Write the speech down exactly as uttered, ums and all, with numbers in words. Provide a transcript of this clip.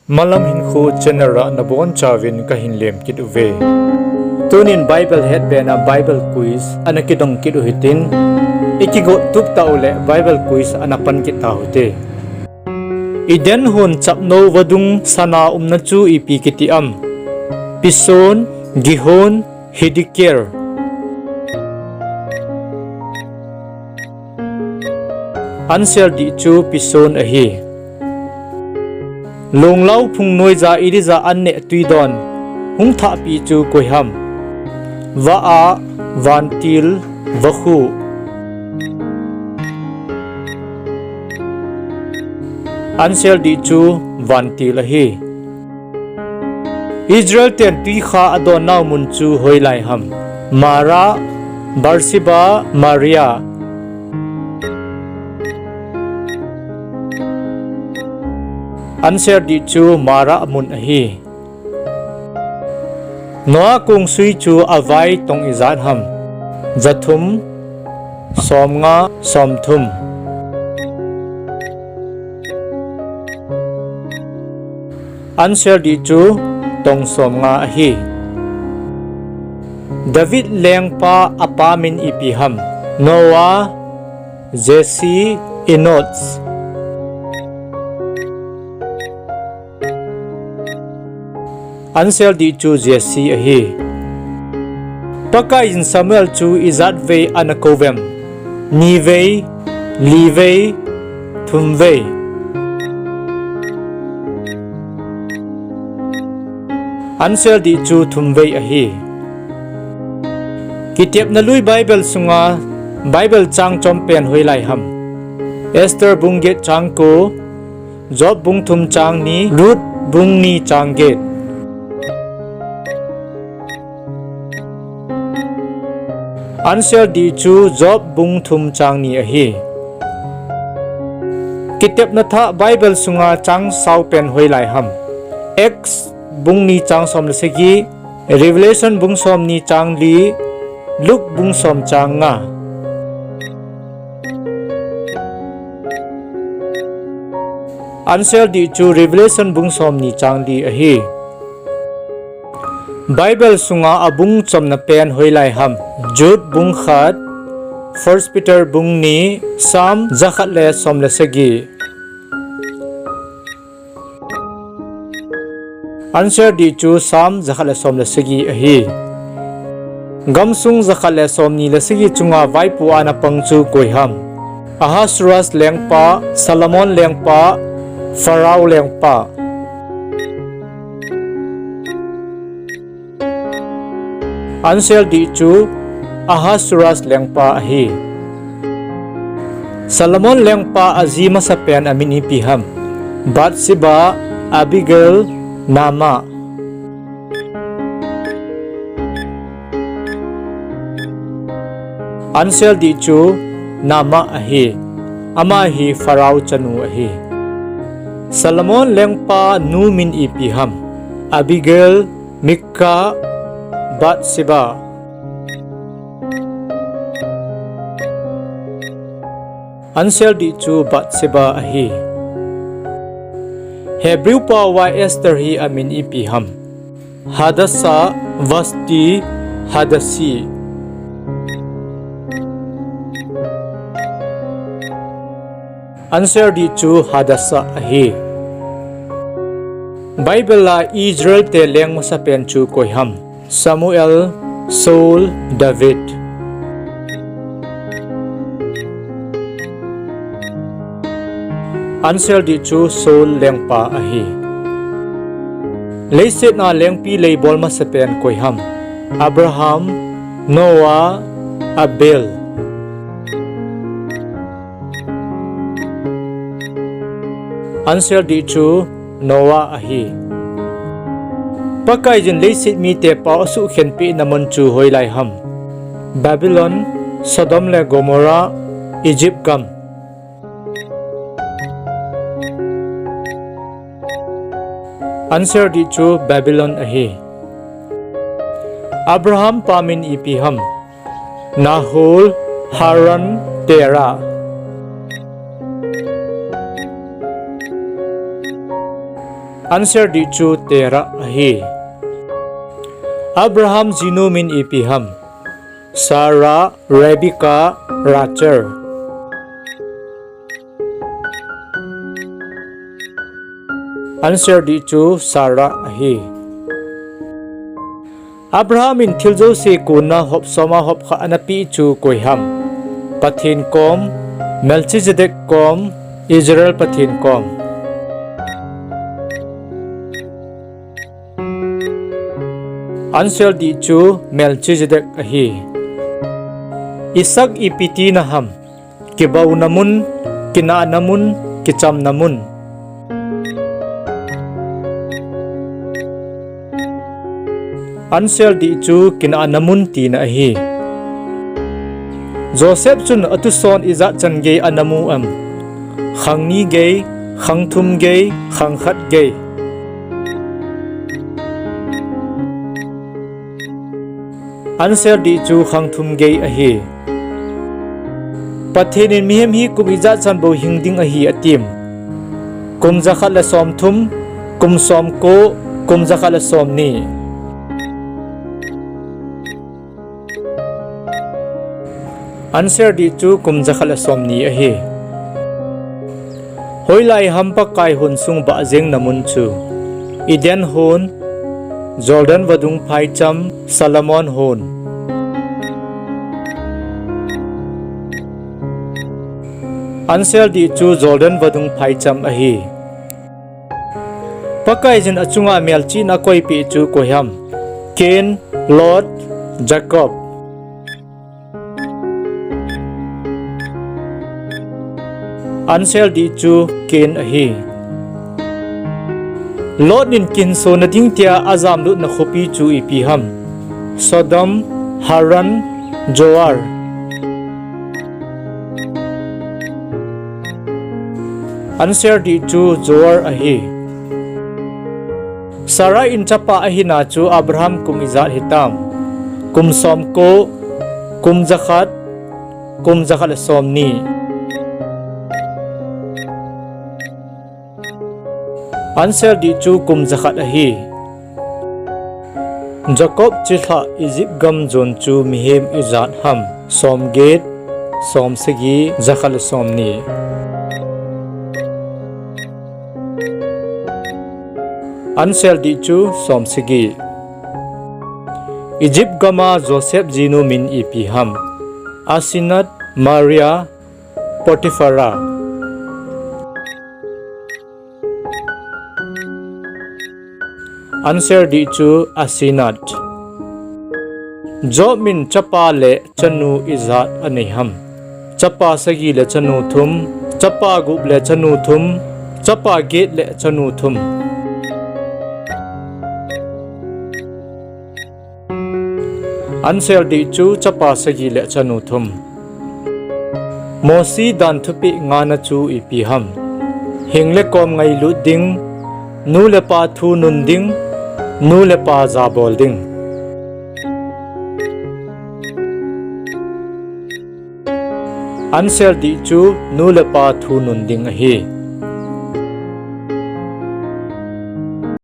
Malam Hinkho channel a nabonchauvin kahin lemkit uve. Tunin Bible hetbena Bible quiz ana kidong kit u hitin, ikigot tup tah uleh Bible quiz ana pan kit tau hite. Eden hon chapnou vadung sana umna chu ipi kiti am? Pison, Gihon, Hiddekel. Answer dih chu Pison ahi. Lunglau phung noija Elijah anneh twidon hung thahpi chu koiham? Vah-ah, vantil, vakhu. Answer dih chu vantil ahi. Israel ten twikha adonnau mun chu hoilai ham? Marah, Beersheba, Mariyah. Answer dih chu Marah mun ahi. Noah kongsui chu avai tong ijat ham? Jathum, somnga, somthum. Answer dih chu tong somnga ahi. David lengpa apa min ipi ham? Noah, Jesse, Enosh. Answer dih chu Jesse ahi. Pakaiyin Samuel chu ijat vei ana kouvem? Nivei, livei, thumvei. Answer dih chu thumvei ahi. Kitepna lui Bible sunga Bible chang chompen hoilai ham? Esther bung get chang ko, Job bung thum chang ni, Ruth bung ni chang get. Answer dih chu Job bung thum chang ni ahi. Kitepna thah Bible sunga chang saopen hoilai ham? Acts bung ni chang som le sagi, Revelation bung somni chang li, Luke bung som chang nga. Answer dih chu Revelation bung somni chang li ahi. Bible sunga abung chomna pen hoilai ham? Jude bung khat, First Peter bung ni, Psalm jakhat le som le sagi. Answer dih chu Psalm jakhat le som le sagi ahi. Gamsung jakhat le somni le sagi chunga vaipo ana pang chu koiham? Ahasuerus lengpa, Solomon lengpa, Pharaoh lengpa. Answer dih chu Ahasuerus lengpa ahi. Solomon lengpa aji masapen amin ipi ham? Bathsheba, Abigail, Naamah. Answer dih chu Naamah ahi. Ama hi Pharaoh chanu ahi. Solomon lengpa nu min ipi ham? Abigail, Mikal, Bathsheba. Answer dih chu Bathsheba ahi. Hebrew paova Esther hi amin ipi ham? Hadassah, Vashti, Hadassi. Answer dih chu Hadassah ahi. Bible a Israel te leng masapen chu koiham? Samuel, Saul, David. Answer dih chu Saul lengpa ahi. Leiset a lengpi leibol masapen koiham? Abraham, Noah, Abel. Answer dih chu Noah ahi. Pakaiyin leiset mite pao asuhkhenpeh na mun chu hoilai ham? Babylon, Sodom le Gomorrah, Egypt gam. Answer dih chu Babylon ahi. Abraham pa min ipi ham? Nahor, Haran, Terah. Answer dih chu Terah ahi. Abraham jinu min ipi ham? Sarah, Rebecca, Rachel. Answer dih chu Sarah ahi. Abraham in thil jouse kona hop soma hop khat ana peh chu koi ham? Pathen kom, Melchizedek kom, Israel Pathen kom. Answer dih chu Melchizedek ahi. Isaac ipi tina ham? Kibouna mun, kinahna mun, kichamna mun. Answer dih chu kinahna mun tina ahi. Joseph chun atuson ijat chan gei ana mu em? Khang ni gei, khang thum gei, khang khat gei. Answer dih chu khang thum gei ahi. Pathen in mihem hi kum ijat chan bou hing ding ahi atim? Kum jakhat le som thum, kum som ko, kum jakhat le som ni. Answer dih chu kum jakhat le som ni ahi. Hoilai ham Pakai hon sung bah jeng na mun chu? Eden hon, Jordan vadung phaicham, Solomon hon. Answer dih chu Jordan vadung phaicham ahi. Pakaiyin achunga melchihna akoipeh chu koi ham? Cain, Lot, Jacob. Answer dih chu Cain ahi. Lot in kihinsona ding tia ajamlutna khopi chu ipi ham? Sodom, Haran, Zoar. Answer dih chu Zoar ahi. Sarah in chapa ahina chu Abraham kum ijat hitam? Kum som ko, kum jakhat, kum jakhat le som ni. Answer dih chu kum jakhat ahi. Jacob chilhah Egypt gam jon chu mihem ijat ham? Som get, som sagi, jakhat le som ni. Answer dih chu som sagi. Egypt gama Joseph jinu min ipi ham? Asenat, Maria, Potiphera. Answer dih chu Asenat. Job in chapa le chanu ijat anei ham? Chapa sagi le chanu thum, chapa gup le chanu thum, chapa get le chanu thum. Answer dih chu chapa sagi le chanu thum. Mosi dan thupeh ngana chu ipi ham? Hing le kom ngailut ding, nu le pa thu nun ding, nu le pa jabol ding. Answer dih chu nu le pa thu nun ding ahi.